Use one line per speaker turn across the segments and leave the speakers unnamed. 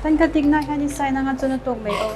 Tan ka tikna hian i sign anga chuan a tawk mai aw.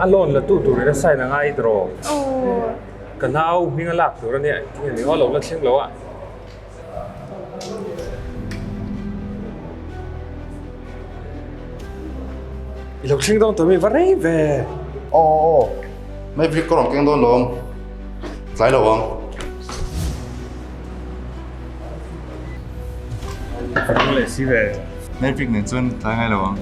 A loan la tu turin a sign a ngai draw.
Aw.
Ka nau hming a lak tur a nia tinge ni aw lo la thleng lo a. I lo thleng dawn tawh mi va rei ve.
Aw aw aw Maverick ka rawn keng dawn lawm tlai lo ang.
Ka rang leh si ve.
Maverick nen chuan tlai ngai lo ang.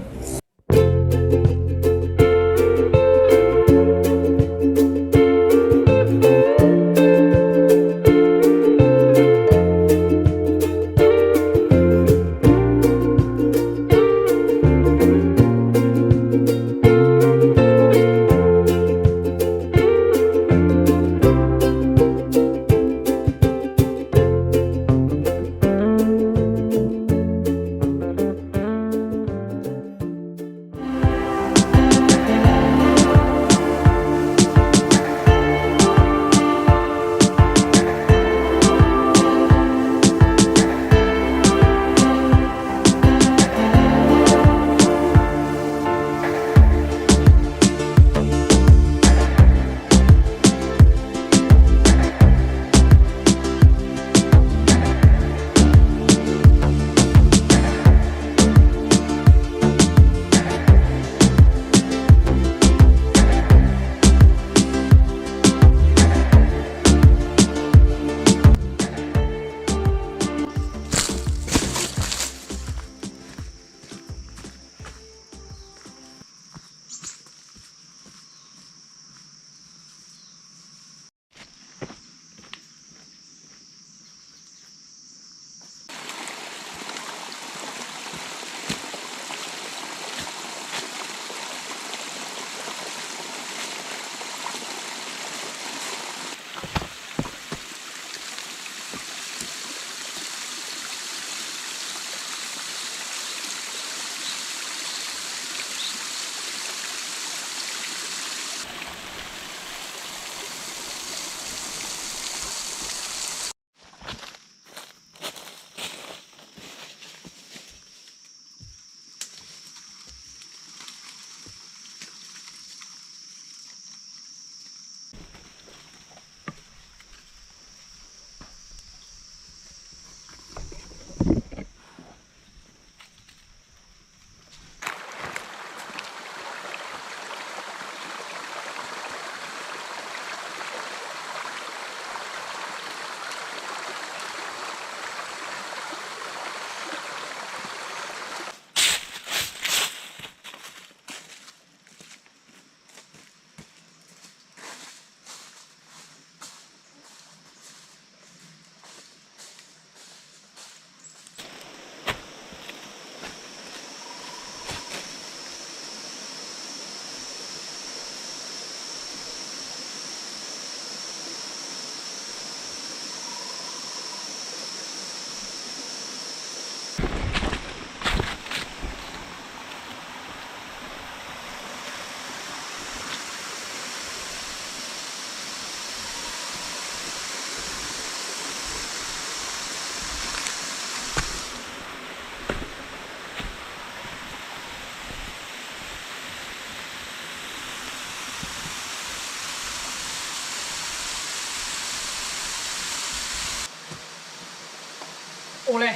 Awle,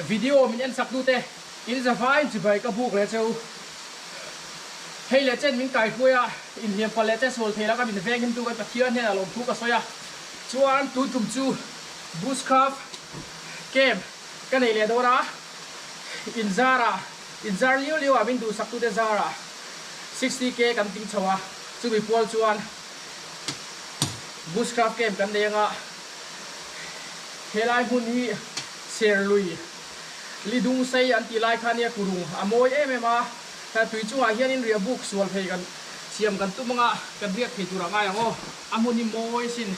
video min en sak tute in zavaiin chibai ka buk leh che u. Hei leh chen min kaihruai a, inhliam palh leh che sual thei laka min veng himtu kan Pathian hian a lawmthu ka sawi a. Chuan tun tum chu Bushcraft camp ka nei leh dawn a, in zarah, in zar liu liu ah min duhsak tute zarah 60k kan ting chho a, chumi pual chuan Bushcraft camp kan nei anga helai hmun hi Serlui Lidung sei an tih lai kha nia kurung a mawi em em a, tui chungah hianin riah buk sual thei kan siam kan tum anga kan riak thei tur a ngai ang aw, a hmun hi mawi sin.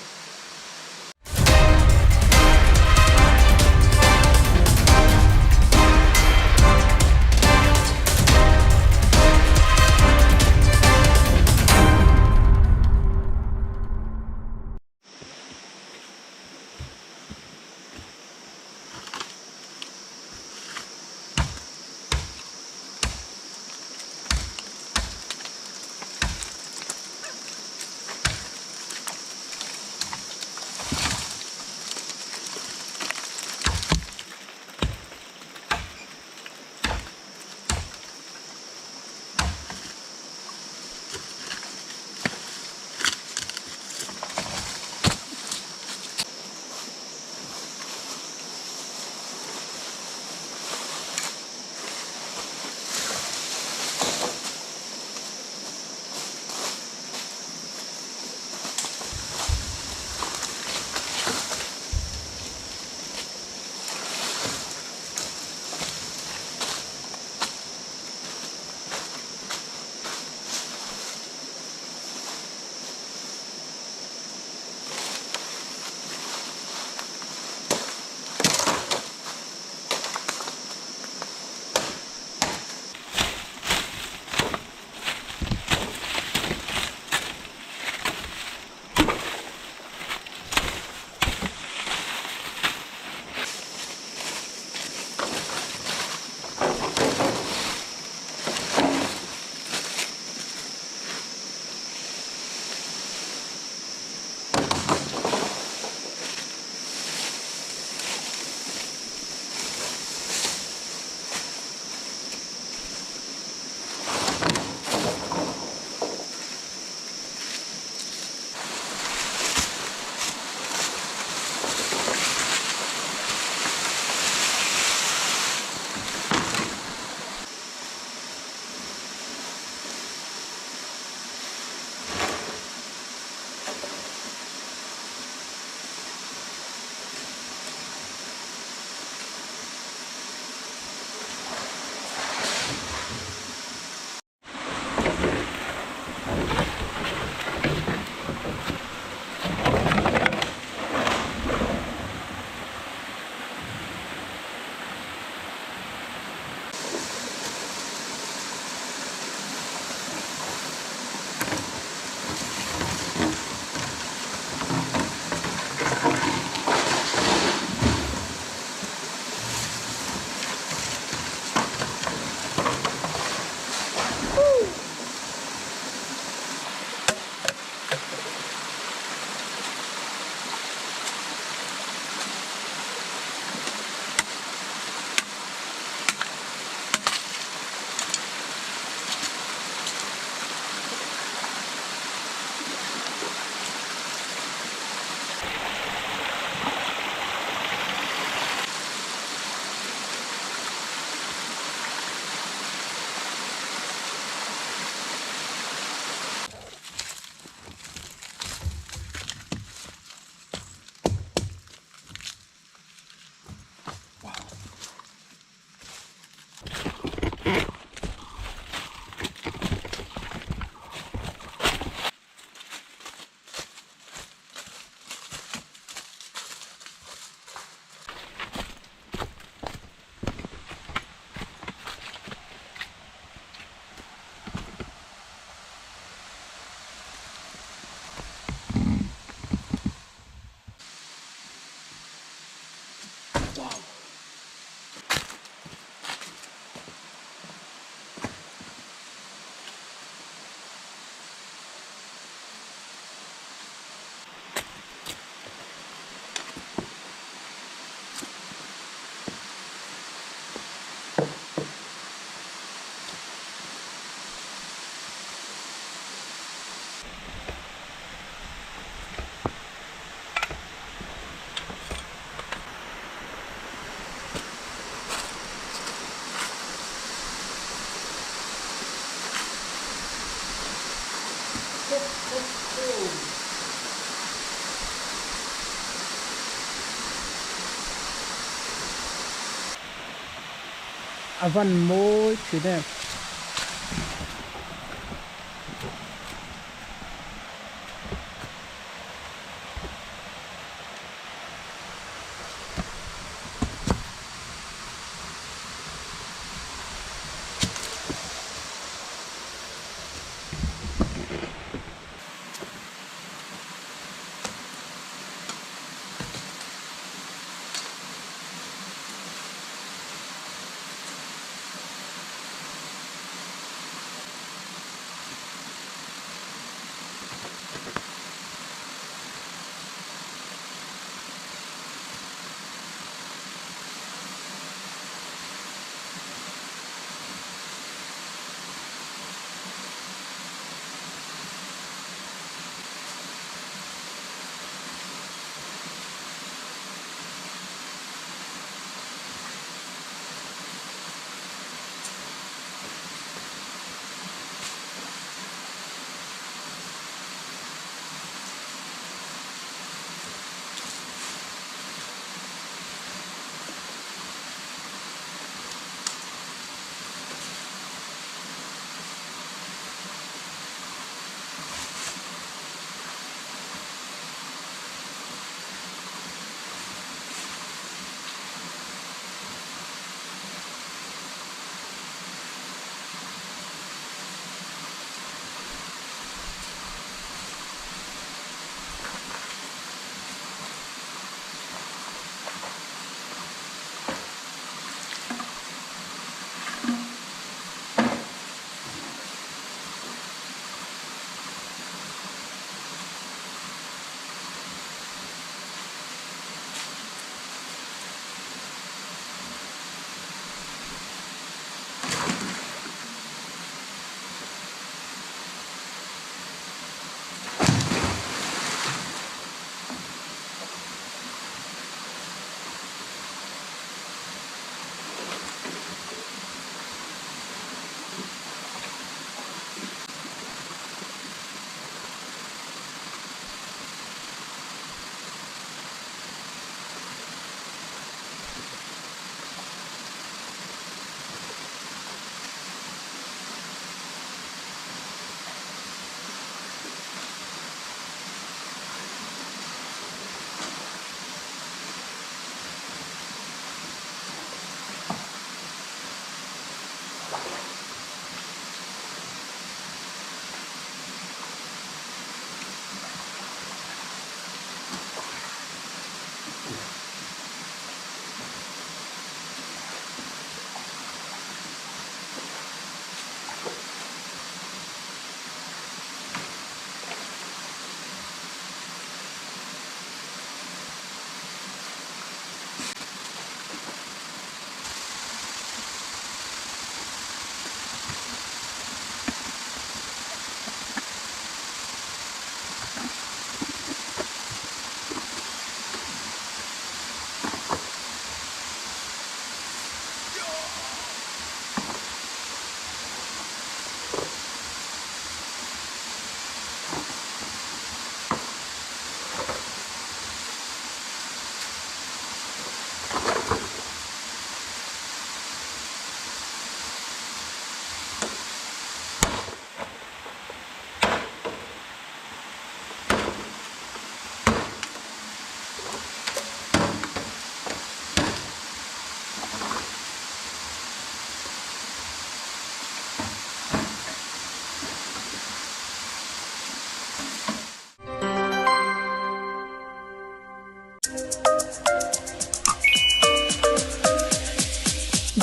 A van mawi thin em.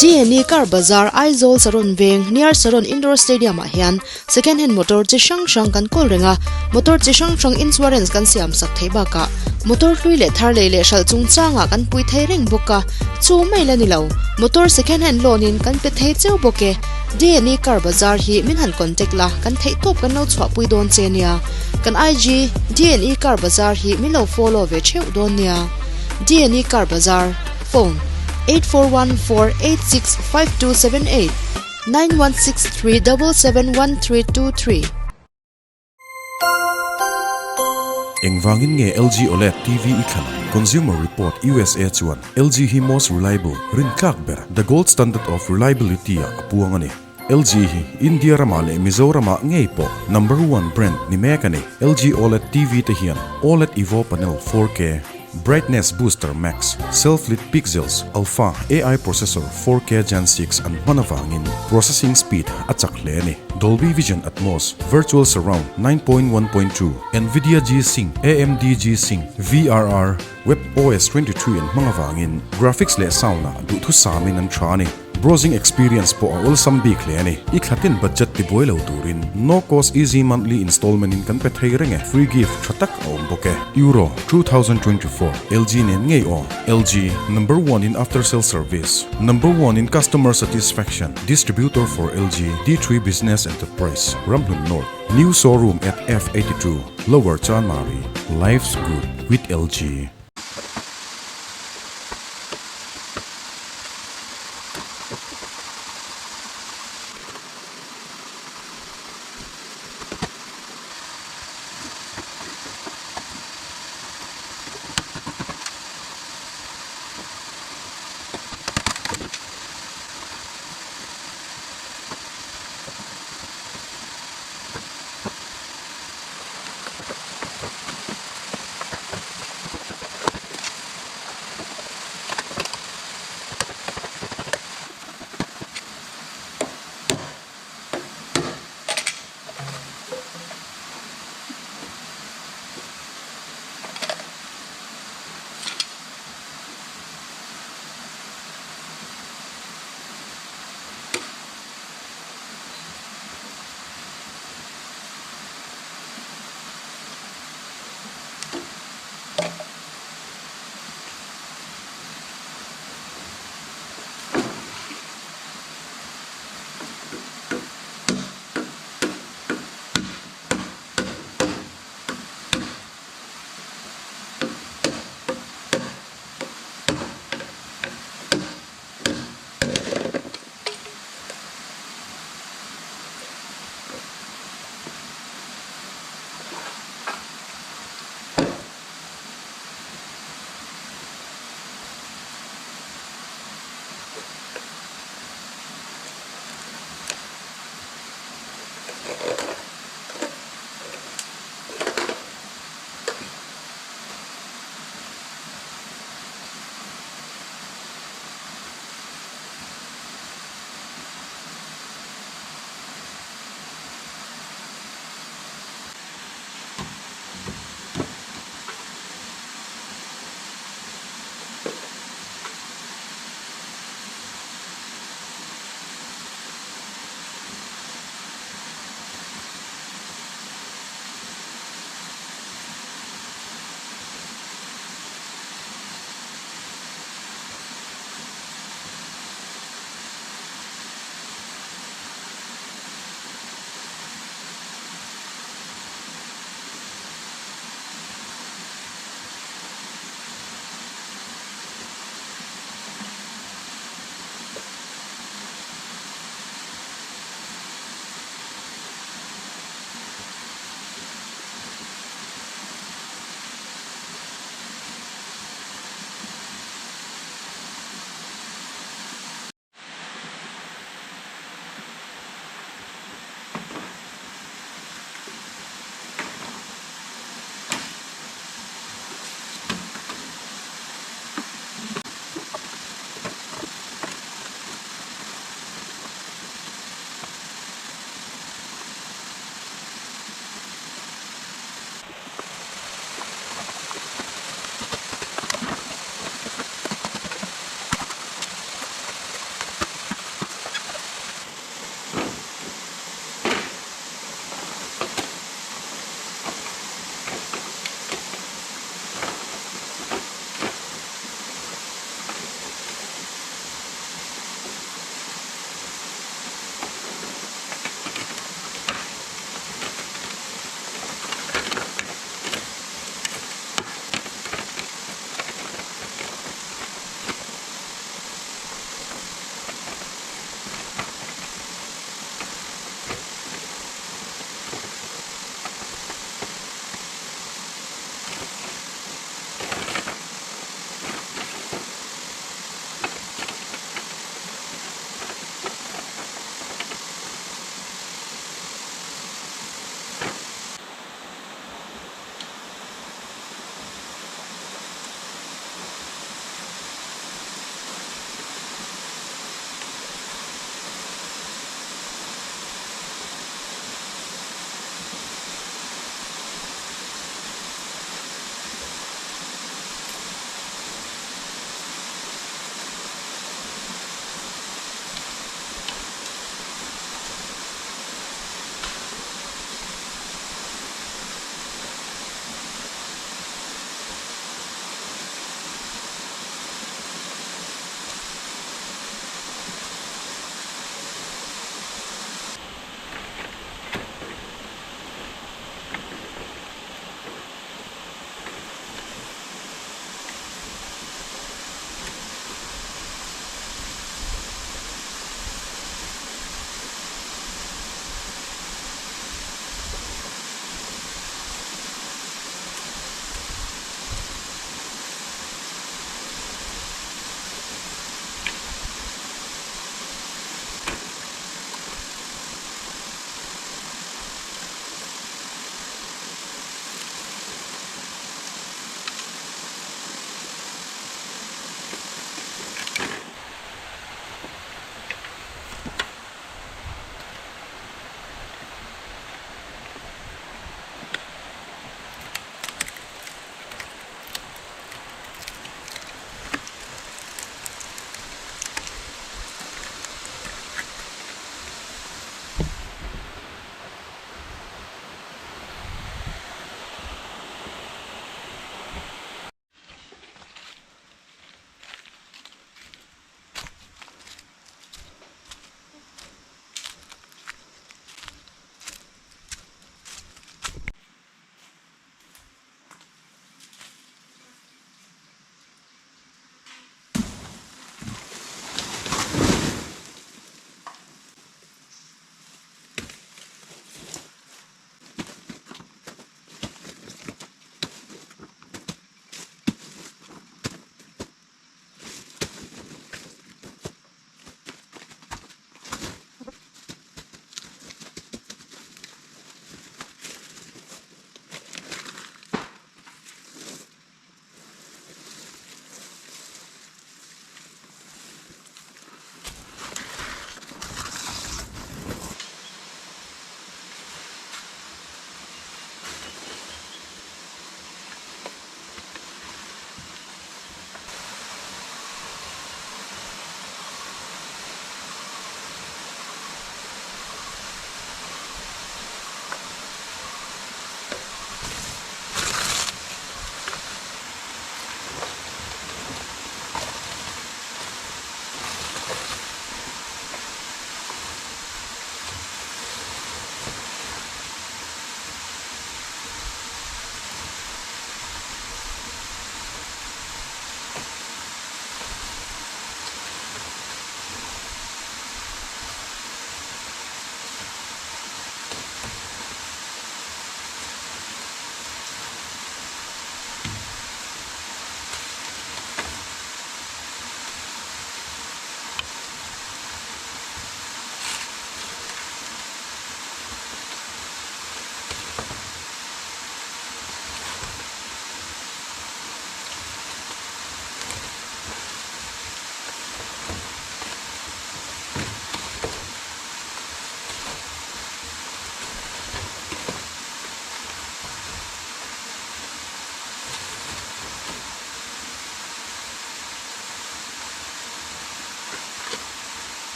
GNE Car Bazar Aizawl Saron Veng near Saron Indoor Stadium ah hian second hand motor chi hrang hrang kan kawl reng a, motor chi hrang hrang insurance kan siam sak theih bakah motor hlui leh thar lei leh hralh chungchangah kan pui thei reng bawk a, chu mai la ni lo motor second hand loan in kan pe thei cheu bawk e. DNE Car Bazar hi min han contact la kan theih tawp kan lo chhuahpui dawn che nia. Kan IG DNE Car Bazar hi min lo follow ve theuh dawn nia. DNE Car Bazar, Phone, 8414865278, 9163771323.
Engvangin nge LG OLED TV i thlan ang? Consumer Report usa chuan LG hi most reliable, rintlak ber, the gold standard of reliability ah a puang a ni. LG hi India ramah leh Mizoramah ngei pawh number one brand ni mek a ni. LG OLED TV te hian OLED Evo panel 4K, Brightness Booster Max, Self-Lit Pixels, Alpha AI Processor 4K Gen 6 an hman avangin processing speed a chak hle a ni. Dolby Vision Atmos, Virtual Surround 9.1.2, Nvidia G-Sync, AMD G-Sync, VRR, WebOS 23 an hmang avangin graphics leh sound-ah duhthusamin an tha a ni. Browsing experience pawh a awlsam bik hle a ni. I thlatin budget ti buai lo turin no cost easy monthly installment in kan pe thei reng e. Free gift tha tak a awm bawk e. Euro 2024 LG nen ngei aw. LG, number one in after sale service, number one in customer satisfaction, distributor for LG, D3 Business Enterprise, Ramhlun North, new showroom at F82, Lower Chanmari. Life's good with LG.